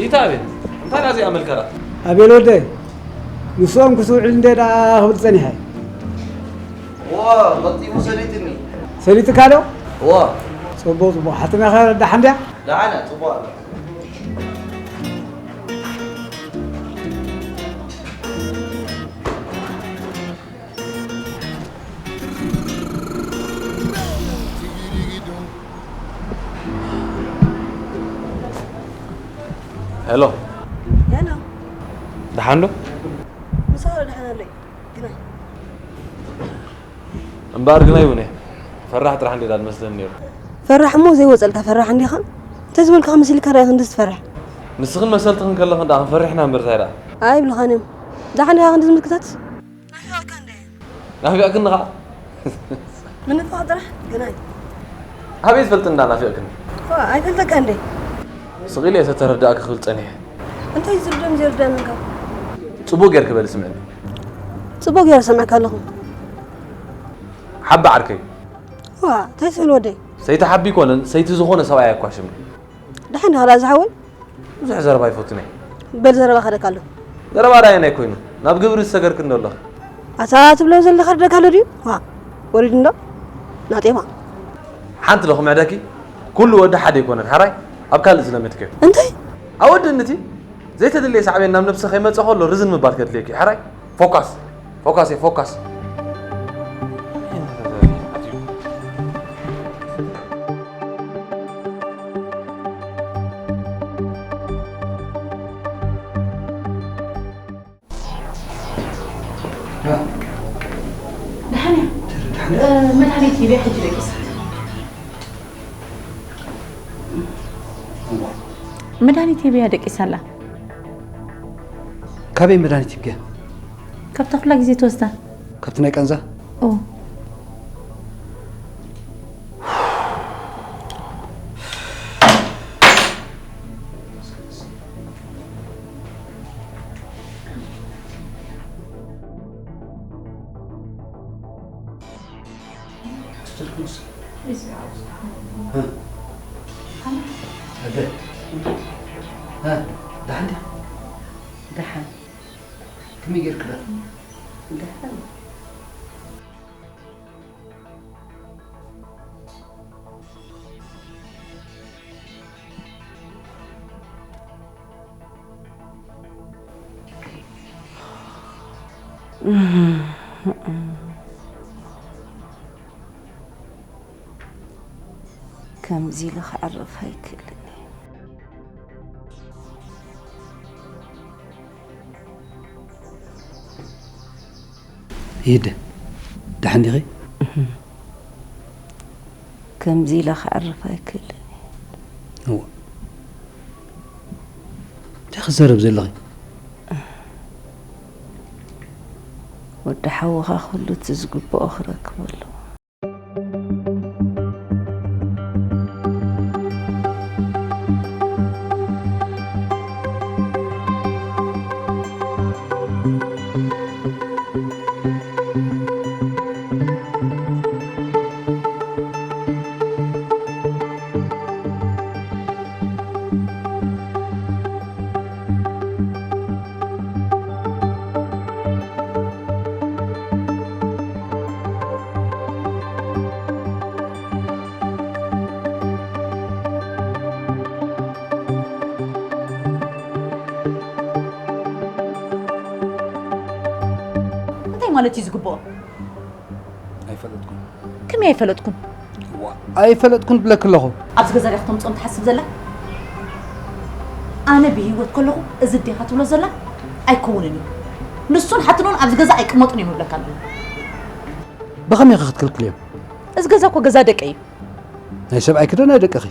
ይታቤ እንታይ ዳዚ ኣመልከራ ኣቤል ወደይ፣ ንሶም ክስውዕል እንደ ደኣ ክብል ጸኒሐ። ዋ፣ በጢሙ ሰሊጥኒ። ሰሊጥካ ዶ? ዋ። ጽቡቕ፣ ጽቡቕ። ሓትነኸ ደሓን ድያ? ደሓን እያ፣ ጽቡቕ ኣላ። ሄሎ። ሄሎ። ደሓን ዶ? ምሳሌ ደሓን ኣለይ። ግና እምበኣር ግና ይቡን እየ። ፈራሕ ጥራሕ እንዴ ዳል መስለን ነይሩ። ፈራሕ እሞ ዘይወጸልካ ፈራሕ እንዲኻ? እንተ ዝበልካ መሲልካ ዳኣ ክንድስ ትፈርሕ? ንስኽን መሰልትኽን ከለኽን ዳኣ ክንፈርሕና እምበር ታይ ዳኣ? ኣይብልኻን እዮም። ደሓን ዲኻ ክንዲ ዝምልክታት? ናፊቐካ እንደ። ናፊቕክኒ ኸዓ? ምንፋቕ ጥራሕ ግናይ። ኣበይ ትፈልጥኒ እንዳ ናፊቕክኒ? ዋ፣ ኣይፈልጠካ እንደ። ስቕ ኢለ እየ ተተረዳእኪ ክብል ጸኒሐ። እንታይ ዝርደም ዘይርደም እንካ? ጽቡቕ ጌርኪ በሊ ስምዕኒ። ጽቡቕ ጌረ ሰምዐካ ኣለኹ። ሓቢ ዓርከይ። ዋ፣ እንታይ ስእል ወደይ? ሰይቲ ሓቢ ኣይኮነን፣ ሰይቲ ዝኾነ ሰብኣይ ኣየኳሽምኒ። ደሓን ዲኻ ዳኣ ዝሓወይ? ብዙሕ ዘረባ ኣይፈቱን እየ። በል ዘረባ ከደካ ኣሎ። ዘረባ ዳየን ኣይኮይኑ፣ ናብ ግብሪ ዝሰገርክ እንዶ ኣለኽ። ኣታ ትብሎ ዘለኻ ደካ ኣሎ ድዩ? ዋ፣ ወሪድ እንዶ? ናጤማ። ሓንቲ ዶ ክምዕደኪ? ኩሉ ወዲ ሓደ ኣይኮነን፣ ሓራይ ኣብ ካልእ ዝለመድክዮ። እንታይ? ኣወድንቲ ዘይተደለየ ሳዕቤን ናብ ነብሲ ከይመጸ ከሎ ርዝን ምባል ከድልየኪ፣ ሓራይ። ፎካስ፣ ፎካስ፣ ፎካስ። ደሓን እያ። ደሓን እያ። እ፣ መድሃኒት ሂበያ ሕጂ ደቂሳ። መድሃኒት ሂበያ ደቂሳ ኣላ። ካበይ መድሃኒት ሂብክያ? ካብታ ኩላ ግዜ ትወስዳ። ካብቲ ናይ ቃንዛ? ኦ። ደሓን ዲያ? ደሓን። ከመይ ጌርክላ? ደሓን። ከምዚ ኢለ ክዕርፍ ኣይክእልን እየ። ይደ፣ ደሓን ዲኺ? ከምዚ ኢለ ክዕርፍ ኣይክእልን እየ። እወ። እንታይ ክዛረብ ዘለኺ? ወዲ ሓውኻ ኩሉ እቲ ዝግብኦ ክረክብ ኣለዎ። እንታይ ማለት እዩ ዝግብኦ? ኣይፈለጥኩን። ከመይ ኣይፈለጥኩን? ዋ፣ ኣይፈለጥኩን ብለኪ ኣለኹ። ኣብዚ ገዛ ዲኻ ክተምፅኦም ትሓስብ ዘላ? ኣነ ብህይወት ከለኹ እዚ ዲኻ ትብሎ ዘላ ኣይከውንን እዩ። ንሱን ሓትኖን ኣብዚ ገዛ ኣይቅመጡን እዮም እብለካ ኣለኹ። ብኸመይ ኢኺ ክትክልክልዮም? እዚ ገዛ እኮ ገዛ ደቀይ እዩ። ናይ ሰብኣይኪ ዶ ናይ ደቅኺ?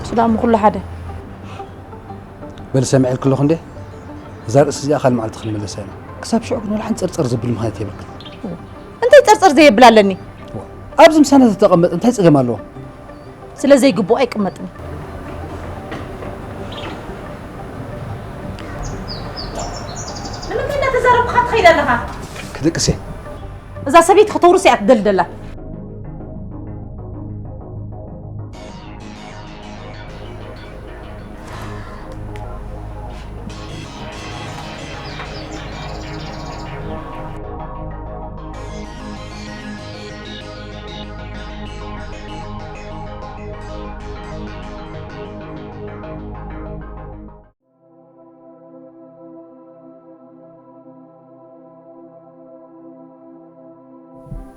ሱዳን ብኹሉ ሓደ። በል ሰሚዐልኪ ኣለኹ እንዴ? እዛ ርእሲ እዚኣ ካልእ መዓልቲ ክንምለሳ ኢና። ክሳብ ሽዑ ግን ወላ ሓንቲ ጸርጸር ዘብል ምኽንያት የብልክን። እንታይ ጸርጸር ዘየብል ኣለኒ? ኣብዚ ምሳና ተተቐመጥ እንታይ ጸገም ኣለዎ? ስለ ዘይግብኦ ኣይቅመጥን። ንምንታይ እናተዛረብካ ትኸይድ ኣለኻ? ክድቅስ እየ። እዛ ሰበይቲ ከተውርስ እያ ትደልደላ።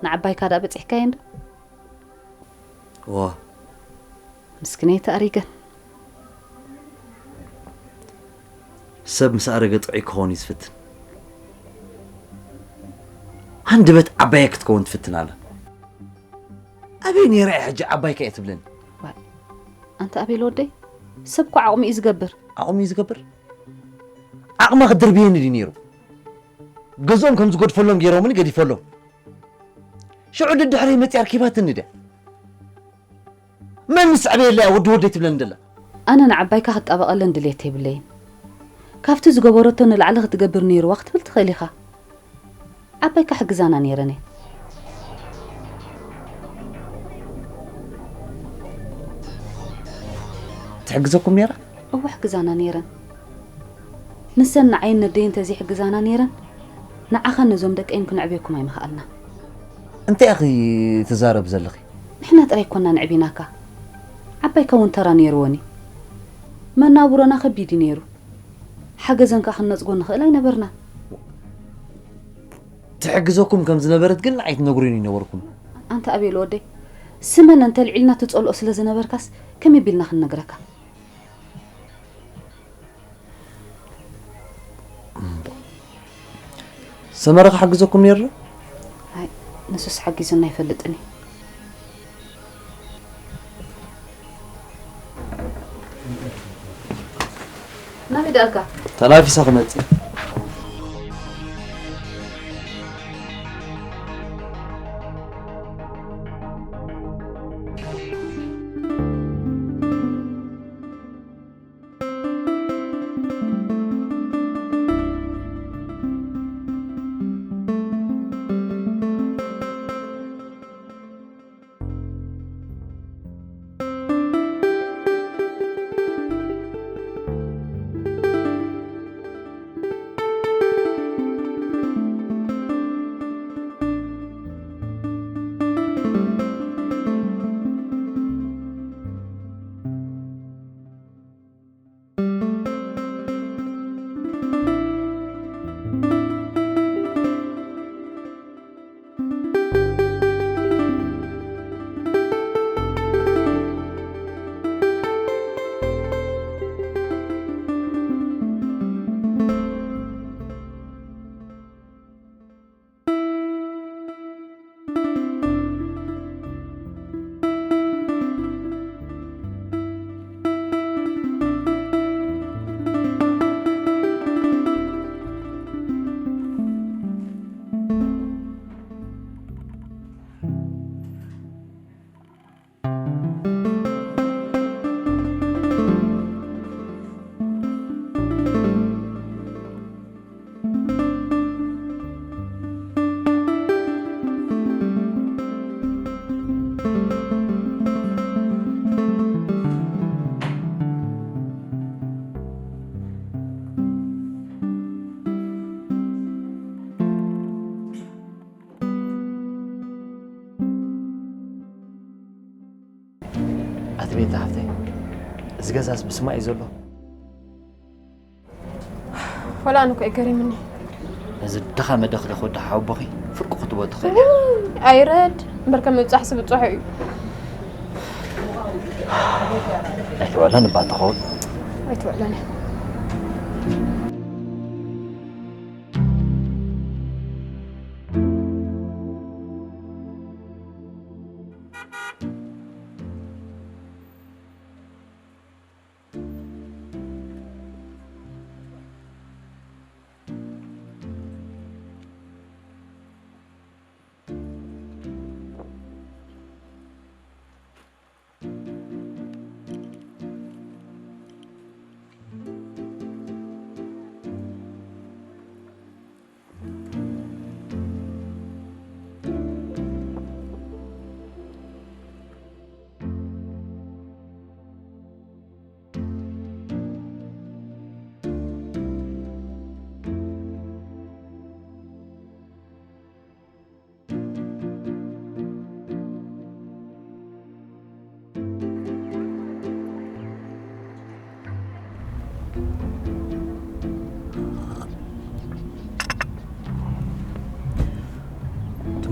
ንዓባይካ ደኣ በጺሕካየን ዶ? ዋ ምስክነይቲ ኣሪገን። ሰብ ምስ ኣረገ ጥዑይ ክኸውን እዩ ዝፍትን። ሃንደበት ዓባየ ክትከውን ትፍትን ኣላ። ኣበይ ነይራ እያ ሕጂ ዓባይካ እየ ትብለኒ? ዋይ፣ ኣንታ ኣቤል ወደይ፣ ሰብ እኮ ዓቕሙ እዩ ዝገብር። ዓቕሙ እዩ ዝገብር? ዓቕማ ክድርብየኒ ድዩ ነይሩ? ገዝኦም ከም ዝገድፈሎም ገይሮምኒ ገዲፈሎም። ሽዑ ድድሕረይ መፂኣ ኣርኪባትኒ ድያ? መን ምስ ኣዕበየላ እያ ወዲ ወደይ ትብለኒ ደላ? ኣነ ንዓባይካ ክጣበቐለን ድሌት የብለይን። ካብቲ ዝገበረቶ ንላዕሊ ክትገብር ነይርዋ ክትብል ትኽእል ኢኻ። ዓባይካ ሕግዛና ነይረን እየን። ትሕግዘኩም ነይራ? እወ ሕግዛና ነይረን። ንሰን ንዓይን ነደይን ተዘይሕግዛና ነይረን ንዓኻን ነዞም ደቀይን ክነዕብየኩም ኣይምኸኣልናን። እንታይ ኢኺ ትዛረቢ ዘለኺ? ንሕና ጥራይ ኣይኮናን ኣዕቢናካ። ዓባይካ እውን ተራ ነይርወን እዩ። መናብሮና ከቢድ እዩ ነይሩ። ሓገዘን ከኣ ክንነጽጎ ንኽእል ኣይነበርናን። ትሕግዘኩም ከም ዝነበረት ግን ንዓይ ትነግሩኒ ኣይነበርኩም። ኣንታ ኣቤል ወደይ፣ ስመን እንተልዒልና ትጸልኦ ስለ ዝነበርካስ ከመይ ቢልና ክንነግረካ? ሰመረ ክሕግዘኩም ነይሩ ዶ? ኣይ፣ ንሱስ ሓጊዙና ኣይፈልጥን እዩ። ናበይ ደኣልካ? ተናፊሰ ክመጽእ። ኣቲ ቤታ ሓፍተይ፣ እዚ ገዛስ ብስማ እዩ ዘሎ? ወላ ኣነ እኮ እዩ ገሪምኒ። ነዚ ድኻ መደኽደኽ ወዲ ሓወቦኺ ፍርቂ ክትቦ ትኽእል። ኣይረድ እምበር ከም ምብጻሕ ስብጽሖ እዩ። ኣይትውዕለን እባ እንተኸውን። ኣይትውዕለን እያ።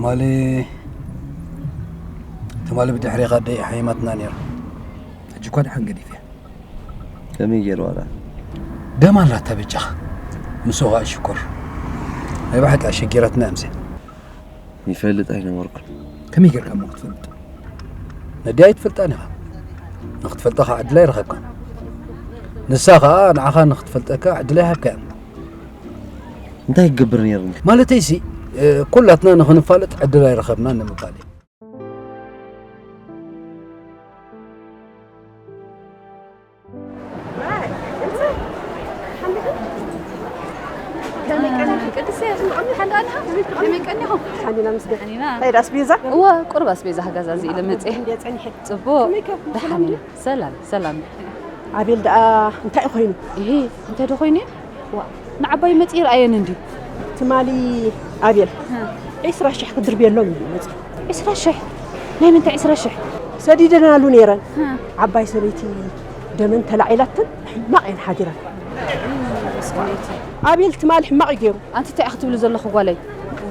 ትማሊ ትማሊ ብድሕሪኻ ኣደይ ሓይማትና ነይራ። ሕጂ እኳ ደሓን ገዲፈ። ከመይ ገይሩ ዋላ? ደም ኣላታ በጃኻ። ምስ ኦኻ ሽኮር። ናይ ብሓቂ ኣሸጊራትና እምሲ። ይፈልጥ ኣይነበርኩን። ከመይ ጌርካ እሞ ክትፈልጥ? ነዲ ኣይትፈልጣን ኢኻ። ንክትፈልጣ ከዓ ዕድል ኣይረኸብካን። ንሳ ከዓ ንዓኻ ንክትፈልጠካ ዕድል ኣይሃብካያን። እንታይ ክገብር ነይርኒ? ማለተይሲ ኩላትና ንክንፋለጥ ዕድል ኣይረኸብናን ንምባል እዩ። ከመይ ቀኒኺ ቅድስቲ? ከመይ ቀኒኹም? ሓኒና ምስገን። እንታይ ደኣ ኣስቤዛ? እወ፣ ቁሩብ ኣስቤዛ ክገዛዝእ ኢለ መፅየ። ጽቡቕ። ደሓን ኢና። ሰላም፣ ሰላም። ኣቤል ደኣ እንታይ ኮይኑ? እሂ፣ እንታይ ዶ ኮይኑ? ዋ፣ ንዓባይ መፂ ይርኣየን እንዲ። ትማሊ ኣቤል ዒስራ ሽሕ ክድርብየሎም እዩ መፂ። ዒስራ ሽሕ? ናይ ምንታይ ዒስራ ሽሕ? ሰዲደናሉ ነይረን። ዓባይ ሰበይቲ ደመን ተላዒላትን ሕማቕ እየን ሓዲረን። ኣቤል ትማሊ ሕማቕ እዩ ገይሩ። ኣንቲ እንታይ ክትብሊ ዘለኹ ጓለይ?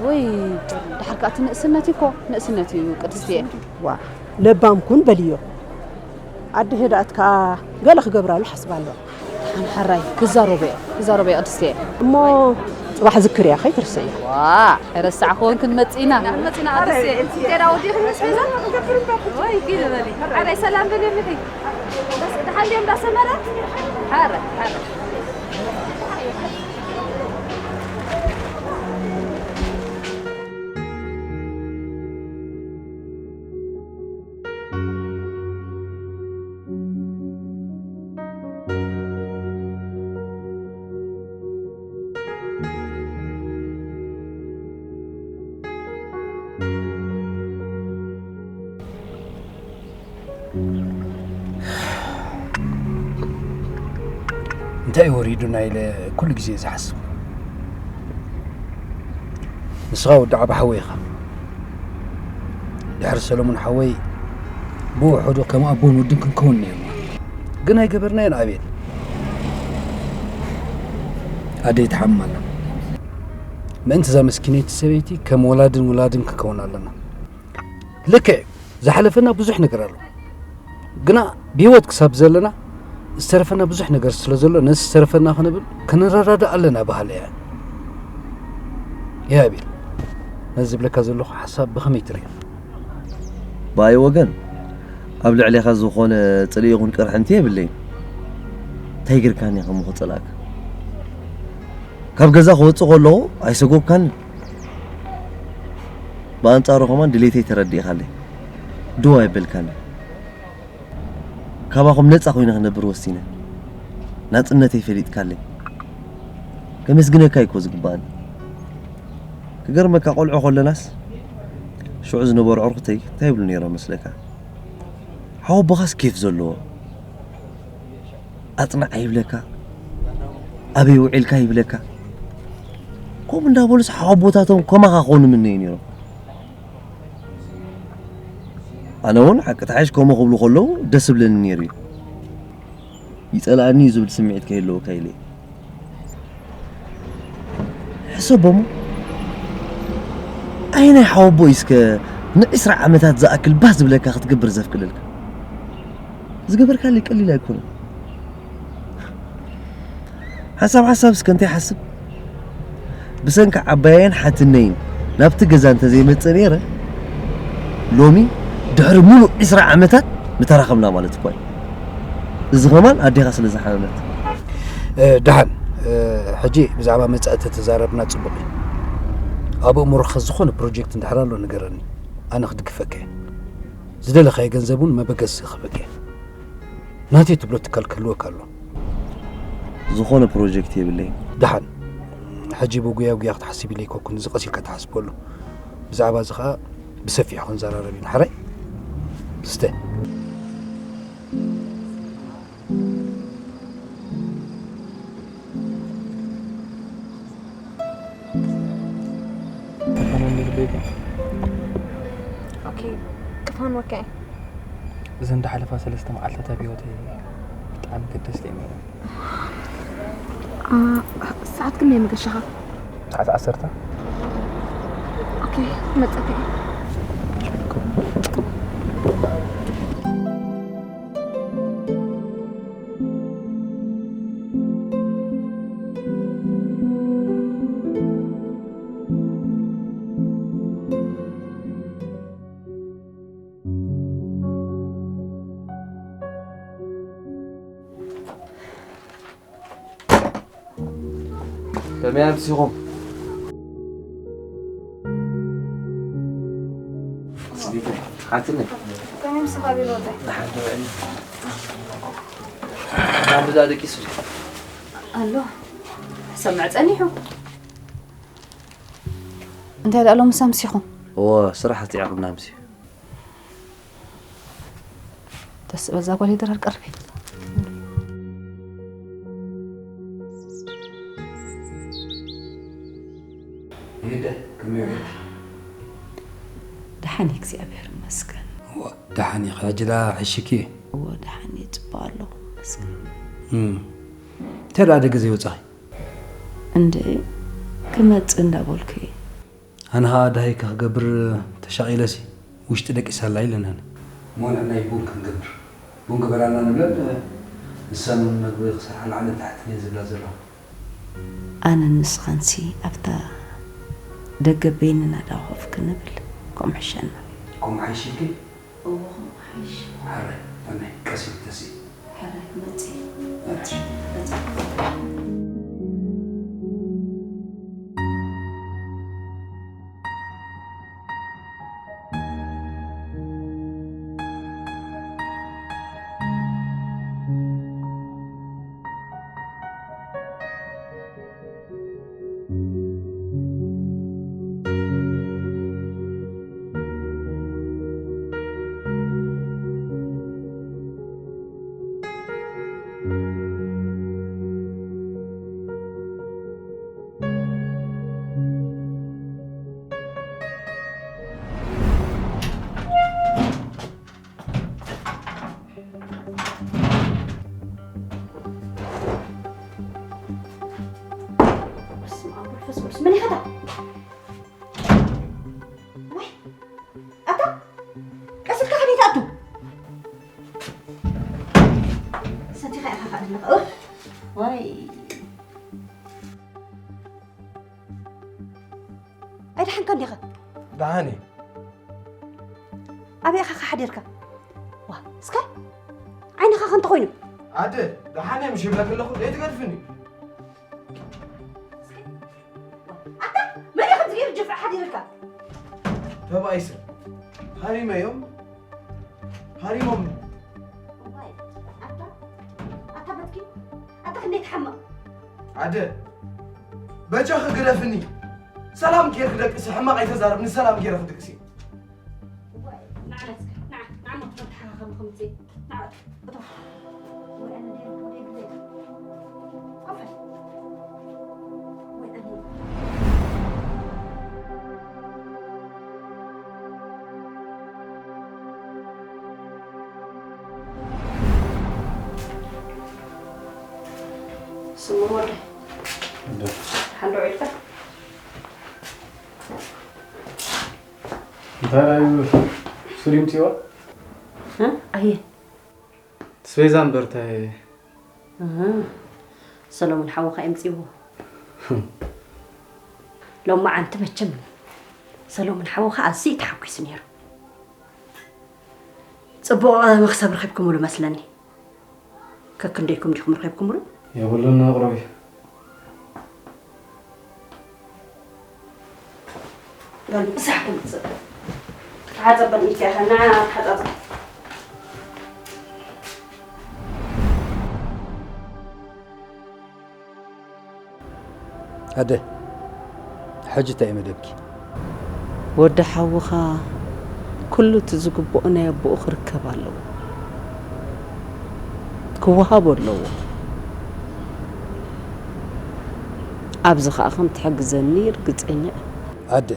ወይ ድሓር ከኣ እቲ ንእስነት እዩ እኮ፣ ንእስነት እዩ ቅድስቲ እየ። ዋ ለባም ኩን በልዮ። ኣደ ህድኣት ከኣ ገለ ክገብራሉ ሓስባ ኣለዋ። ሓራይ ክዛረቦ እየ ክዛረቦ እየ ቅድስቲ እየ። እሞ ጽባሕ ዝክርያ ከይትርስእያ። ዋ ኣይረሳዕክዎን ክንመጽእ ኢና። ክንመጽእ ኢና ቅድስቲ እየ። እንታይ ዳ ወዲኹም ኣስቤዛ? ወይ ኪድ በሊ ሓራይ ሰላም በልልኺ። ደሓን ድዮም ዳ ሰመረ? ሓራይ ሓራይ እንታይ እዩ ወሪዱና ኢለ ኩሉ ግዜ ዝሓስብ። ንስኻ ወዲ ዓቢ ሓወይ ኢኻ። ድሕሪ ሰለሙን ሓወይ ብውሑዱ ከም ኣቦን ወድን ክንከውን ነይርና። ግን ኣይገበርናዮን ኣቤል። ኣደይ ትሓምም ኣላ። ምእንቲ እዛ መስኪነይቲ ሰበይቲ ከም ወላድን ውላድን ክንከውን ኣለና። ልክዕ እዩ። ዝሓለፈና ብዙሕ ነገር ኣሎ። ግና ብህይወት ክሳብ ዘለና ዝተረፈና ብዙሕ ነገር ስለ ዘሎ ነዚ ዝተረፈና ክንብል ክንረዳዳእ ኣለና በሃሊ እየ። ያቢል ነዚ ዝብለካ ዘለኹ ሓሳብ ብኸመይ ትርእዮ? ብኣይ ወገን ኣብ ልዕሌኻ ዝኾነ ጽልኢ ይኹን ቅርሕንቲ የብለይን። እንታይ ጌርካኒ ከም ክጸልኣካ? ካብ ገዛ ክወጽእ ከለኹ ኣይሰጎግካን። ብኣንጻሩ ከማን ድሌተይ ተረዲእካለይ። ድው ኣይበልካኒ። ካባኹም ነጻ ኮይነ ክነብር ወሲነ። ናጽነተይ ፈሊጥካለይ። ከመስግነካ እኮ ዝግባኣኒ። ክገርመካ ቆልዑ ከለናስ ሽዑ ዝነበሩ ዕርኩተይ እንታይ ይብሉ ነይሮም መስለካ? ሓወቦኻስ ኬፍ ዘለዎ ኣጽናዕ ይብለካ፣ ኣበይ ውዒልካ ይብለካ። ከምኡ እንዳበሉስ ሓወቦታቶም ከማኻ ክኾኑ ምነዩ ነይሮም። ኣነ እውን ሓቂ ተሓሽ ከምኡ ክብሉ ከለዉ ደስ ዝብለኒ ነይሩ እዩ። ይጸልኣኒ እዩ ዝብል ስምዒት ከይህልወካ ኢለ እየ። ሕሰቦሞ። ኣየናይ ሓወቦ እዩ እስከ ንዒስራ ዓመታት ዝኣክል ባህ ዝብለካ ክትገብር ዘፍቅደልካ? ዝገበርካለይ ቀሊል ኣይኮነን። ሓንሳብ ሓንሳብ እስከ እንታይ ሓስብ? ብሰንኪ ዓባየን ሓትነይን ናብቲ ገዛ እንተዘይመጽእ ነይረ፣ ሎሚ ድሕሪ ሙሉእ ዒስራ ዓመታት ምተራኸብና ማለት እኳ እዩ። እዚ ከማን ኣዴኻ ስለ ዝሓመመት። እ፣ ደሓን፣ እ፣ ሕጂ ብዛዕባ መጻኢ ተተዛረብና ጽቡቕ እዩ። ኣብ ኣእምሮኻ ዝኾነ ፕሮጀክት እንድሕር ኣሎ ንገረኒ፣ ኣነ ክድግፈካ እየ። ዝደለኻዮ ገንዘብ እውን መበገሲ ክህበካ እየ። ናተይ ትብሎ ትካል ክህልወካ ኣሎ። ዝኾነ ፕሮጀክት የብለይን። ደሓን፣ ሕጂ ብጉያ ጉያ ክትሓስብ ኢለ ኣይኮንኩን፣ እዚ ቀስ ኢልካ ተሓስበሉ። ብዛዕባ እዚ ኸኣ ብሰፊሑ ክንዘራረብ ኢና። ሕራይ ስተ። ጥፋን እንድልቤካ ኦኬ፣ ጥፋን ወካይ። እዘን ዝሓለፋ ሰለስተ መዓልታት ኣብ ህይወተይ ብጣዕሚ ገደስቲ እዮም ነይሮም። አ፣ ሰዓት ክንደይ መገሻኻ? ሰዓት ዓሰርተ። ኦኬ፣ መጸኪ። ከመይ ኣምሲኹም? ሓትነ። ከመይ ኣምሲኻ ቢሮ ወዳይ? ደሓን ዶ ውዒልኪ? ኣንብዛ ደቂሱ። ኣሎ። ሰምዕ ጸኒሑ። እንታይ ደኣ ሎምስ ኣምሲኹም? እወ፣ ስራሕ ኣጽዒቕና ኣምሲ። ደስ በዛ ጓል ይድረር ቀርቢ። ይደ፣ ከመይ ውዒልኪ? ደሓን እየ፣ እግዚኣብሔር ይመስገን። እወ፣ ደሓን እየ። ሕጂ ደኣ ሕሽኪ? እወ፣ ደሓን እየ፣ ጽቡቕ ኣለኹ፣ ይመስገን። እም። እንታይ ደኣ ደገ ዘይወጻኺ? እንደ ክመጽእ እንዳበልኩ እየ። ኣነ ኸኣ ደሃይ ከ ክገብር ተሻቒለሲ ውሽጢ ደቂሳ ኣላ ኢለን ኣነ። እሞ ንሕናይ ቡን ክንገብር። ቡን ግበራልና ንብለን፣ ንሰን እውን መግቢ ክሰርሓ ላዕልን ታሕትን እየን ዝብላ ዘለዋ። ኣነን ንስኻንሲ ኣብታ ደገ በይንና ደኣ ኮፍ ክንብል ከምኡ ሕሸና። ከምኡ ሓይሽልኪ? እዎ፣ ከምኡ ሓይሽ። ሕራይ፣ ፈናይ፣ ቀስ ኢልኪ ተስኢ። ሕራይ፣ መጺእ፣ መጺእ፣ መጺእ። በስመ ኣብ ወመንፈስ ቅዱስ። መን ኢኻ እታ? ወይ፣ ኣታ፣ ቀስ ኢልካ ከመይ ትኣቱ? ሰቲኻ ኢኻ ከኣ ዘለኻ። ኡፍ፣ ወይ። ኣይደሓንካን ዲኻ? ደሓን እየ። ኣበይ ኢኻ ሓዲርካ? ዋ፣ እስከ ዓይንኻ ከ እንተኾይኑ? ኣደ፣ ደሓን እየ ምሽ ይብለኪ ኣለኹ፣ ዘይትገድፍኒ። እስከ፣ ኣታ፣ መን እዩ ከምዚ ገይሩ ጅፍዒ ሓዲርካ? ተባኢሰ። ሃሪመዮም። ሃሪሞም። እዋይ፣ ኣታ፣ ኣታ በትኪ፣ ኣታ ክንደይ ትሓምቕ። ኣደ፣ በጃኺ ግደፍኒ። ሰላም ጌርኪ ደቅሲ፣ ሕማቕ ኣይተዛረብኒ፣ ሰላም ጌርኪ ድቅሲ። እዋይ፣ ንዓ እስከ፣ ንዓ፣ ንዓ እሞ ትተሓኻኸቢ ከምዚ፣ ንዓ። እቶ። ወይ ኣነ ደይረክቦ ደይግዜ። ኮፈል። ወይ ኣነ። ስሙር ወደይ። እንደ። ሓንዶ ዒልካ? እንታይ እዩ ስሊም ትይዋ? እ? ኣየ። ስቤዛ እምበር እንታይ? እህ፣ ሰሎሞን ሓውኻ የምጽእዎ። ሎማዓንቲ መቸም ሰሎሞን ሓውኻ ኣዝዩ ተሓጒሱ ነይሩ። ጽቡቕ መኽሰብ ረኺብኩምሉ መስለኒ። ከክንደይኩም ዲኹም ረኺብኩምሉ? የብሉን ኣቕርቢ። በል፣ ምሳሕ ትምጽእ። ተሓጸብ በል፣ ኢድካ ኢኻ፣ ንዓ ተሓጻጸብ። ኣደ፣ ሕጂ እንታይ እዩ መደብኪ? ወዲ ሓውኻ ኩሉ እቲ ዝግብኦ ናይ ኣቦኡ ክርከብ ኣለዎ። ክወሃቦ ኣለዎ። ኣብዚ ኸኣ ከም ትሕግዘኒ ርግጸኛ እየ። ኣደ፣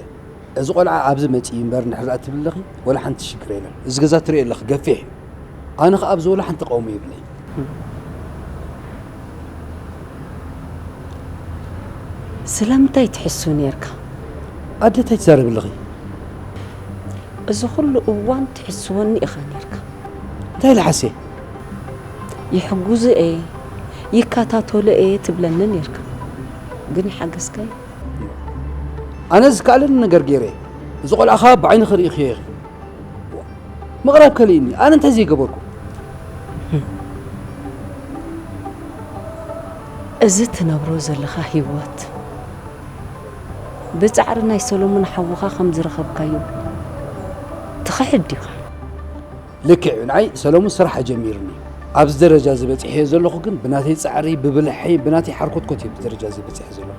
እዚ ቆልዓ ኣብዚ መጺኡ እምበር እንድሕር ደኣ ትብሊ ኣለኺ፣ ወላ ሓንቲ ሽግር የለን። እዚ ገዛ ትርእዮ ኣለኺ፣ ገፊሕ እዩ። ኣነ ኸኣ ኣብዚ ወላ ሓንቲ ቀውሚ የብለይን። ስለምንታይ ትሕሱ ኔርካ? ኣደ፣ እንታይ ትዛረቢ ኣለኺ? እዚ ኩሉ እዋን ትሕስወኒ ኢኻ ኔርካ። እንታይ ኢለ ሓስየ? ይሕጉዙ እየ፣ ይከታተሉ እየ ትብለኒ ኔርካ። ግን ይሓገዝካዮ? ኣነ ዝከኣለኒ ነገር ገይረ እየ። እዚ ቆልዓ ኸኣ ብዓይንኺ ርኢኽዮ ኢኺ። ምቕራብ ከሊእኒ፣ ኣነ እንታይ ዘይገበርኩ? እዚ ትነብሮ ዘለኻ ህይወት፣ ብጻዕሪ ናይ ሰሎሞን ሓውኻ ከም ዝረኸብካዮ ትኽሕድ ዲኻ? ልክዕ እዩ፣ ንዓይ ሰሎሙን ስራሕ ኣጀሚሩኒ። ኣብዚ ደረጃ እዚ በጺሐዮ ዘለኹ ግን ብናተይ ጻዕሪ፣ ብብልሐይ፣ ብናተይ ሓርኮትኮት እየ ኣብዚ ደረጃ እዚ በጺሐ ዘለኹ።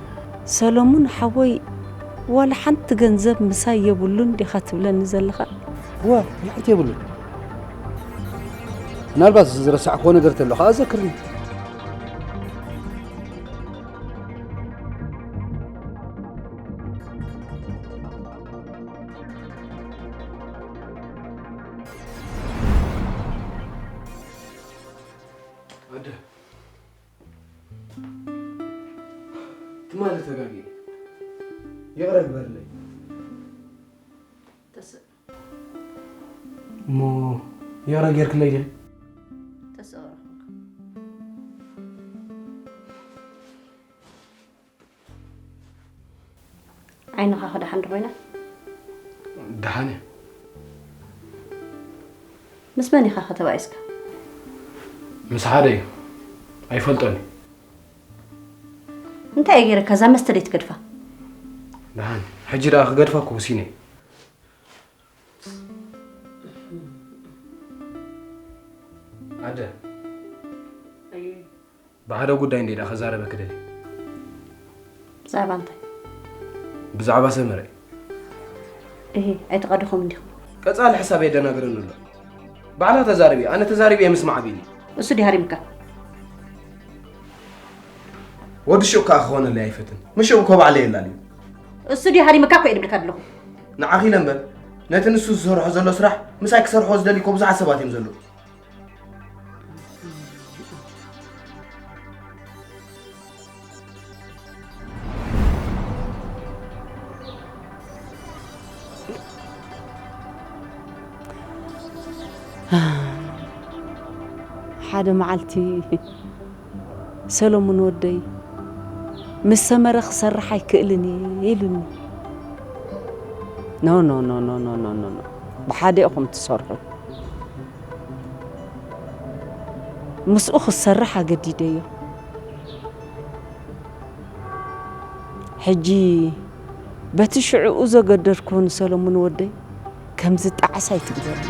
ሰሎሙን ሓወይ፣ ዋላ ሓንቲ ገንዘብ ምሳይ የብሉን ዲኻ ትብለኒ ዘለኻ? እወ፣ ዋላ ሓንቲ የብሉን። ምናልባት ዝረሳዕክዎ ነገር ተሎ ኸኣ ዘክርኒ። ኣደ፣ ትማሊ ተጋግየ። ይቕረ ግበርለይ። ተስእ። እሞ ይቕረ ጌርክለይ ድዩ? ተስእ ረኹብካ። ዓይንኻ ከ ደሓን ዶ ኮይና? ደሓን እየ። ምስ መን ኢኻ ከ ተባኢስካ? ምስ ሓደ እዩ። ኣይፈልጦን እዩ። እንታይ እየ ገይረካ? እዛ መስተ ደይ ትገድፋ? ደሓን፣ ሕጂ ደኣ ክገድፋ እኮ ወሲነ እየ። ኣደ፣ ብሓደ ጉዳይ እንዴ ደኣ ክዛረበኪ ደልየ። ብዛዕባ እንታይ? ብዛዕባ ሰመረ። እሂ፣ ኣይተቐድኹም እንዲኹም። ቀጻሊ ሕሳብ የደናግረኒ ኣሎ። ባዕላ ተዛረቢ፣ ኣነ ተዛሪበ ምስማዕ ኣቢኒ። እሱ ድዩ ሃሪምካ? ወዲ ሹቕ ከኣ ክኾነለይ ኣይፈትን። ምሽ እኮ ባዕለይ የላልዩ። እሱ ድዩ ሃሪምካ እኮ እየ ድብልካ ኣለኹ። ንዓኺ ኢለ እምበር፣ ነቲ ንሱ ዝሰርሖ ዘሎ ስራሕ ምሳይ ክሰርሖ ዝደልዩ እኮ ብዙሓት ሰባት እዮም ዘለዉ። ሓደ መዓልቲ ሰሎሙን ወደይ፣ ምስ ሰመረ ክሰርሕ ኣይክእልን እየ ኢሉኒ። ኖ፣ ኖ፣ ኖ፣ ኖ፣ ኖ፣ ኖ፣ ኖ፣ ኖ። ብሓደ ኢኹም ትሰርሑ። ምስኡ ክሰርሕ ኣገዲደዮ። ሕጂ በቲ ሽዕኡ ዘገደድኩ ንሰሎሙን ወደይ ከም ዝጣዓስ ኣይትግበርኒ።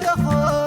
ከይተኾ